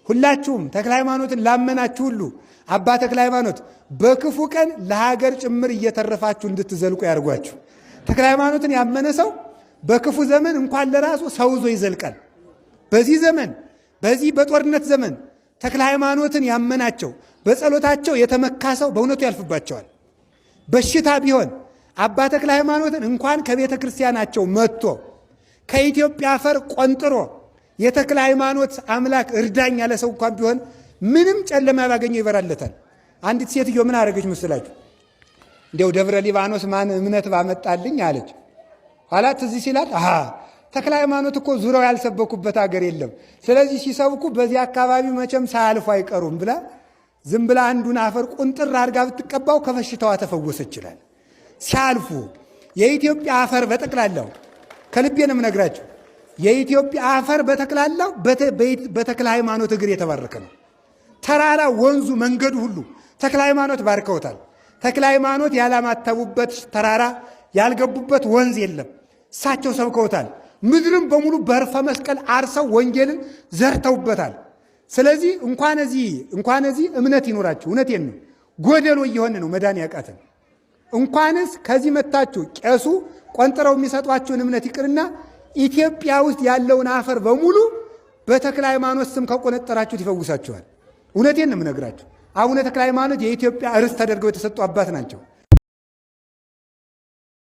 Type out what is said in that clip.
ሁላችሁም ተክለ ሃይማኖትን ላመናችሁ ሁሉ አባ ተክለ ሃይማኖት በክፉ ቀን ለሀገር ጭምር እየተረፋችሁ እንድትዘልቁ ያድርጓችሁ። ተክለ ሃይማኖትን ያመነ ሰው በክፉ ዘመን እንኳን ለራሱ ሰው ይዞ ይዘልቃል። በዚህ ዘመን፣ በዚህ በጦርነት ዘመን ተክለ ሃይማኖትን ያመናቸው፣ በጸሎታቸው የተመካ ሰው በእውነቱ ያልፍባቸዋል። በሽታ ቢሆን አባ ተክለ ሃይማኖትን እንኳን ከቤተ ክርስቲያናቸው መጥቶ ከኢትዮጵያ አፈር ቆንጥሮ የተክለ ሃይማኖት አምላክ እርዳኝ ያለ ሰው እንኳን ቢሆን ምንም ጨለማ ባገኘው ይበራለታል። አንዲት ሴትዮ ምን አደረገች መስላችሁ? እንዲያው ደብረ ሊባኖስ ማን እምነት ባመጣልኝ አለች። ኋላ ትዝ ሲላት አሃ ተክለ ሃይማኖት እኮ ዙሪያው ያልሰበኩበት አገር የለም። ስለዚህ ሲሰብኩ በዚህ አካባቢ መቼም ሳያልፉ አይቀሩም ብላ ዝም ብላ አንዱን አፈር ቁንጥር አድርጋ ብትቀባው ከበሽታዋ ተፈወሰች ይላል። ሲያልፉ የኢትዮጵያ አፈር በጠቅላላው፣ ከልቤ ነው የምነግራችሁ፣ የኢትዮጵያ አፈር በጠቅላላው በተክለ ሃይማኖት እግር የተባረከ ነው። ተራራ፣ ወንዙ፣ መንገዱ ሁሉ ተክለ ሃይማኖት ባርከውታል። ተክለ ሃይማኖት ያላማተቡበት ተራራ፣ ያልገቡበት ወንዝ የለም። እሳቸው ሰብከውታል። ምድርም በሙሉ በርፈ መስቀል አርሰው ወንጌልን ዘርተውበታል። ስለዚህ እንኳን እዚህ እምነት ይኖራችሁ። እውነቴን ነው። ጎደሎ እየሆነ ነው መዳን ያቃተን። እንኳንስ ከዚህ መታችሁ ቄሱ ቆንጥረው የሚሰጧችሁን እምነት ይቅርና ኢትዮጵያ ውስጥ ያለውን አፈር በሙሉ በተክለ ሃይማኖት ስም ከቆነጠራችሁት ይፈውሳችኋል። እውነቴን ነው የምነግራችሁ። አቡነ ተክለ ሃይማኖት የኢትዮጵያ ርስት ተደርገው የተሰጡ አባት ናቸው።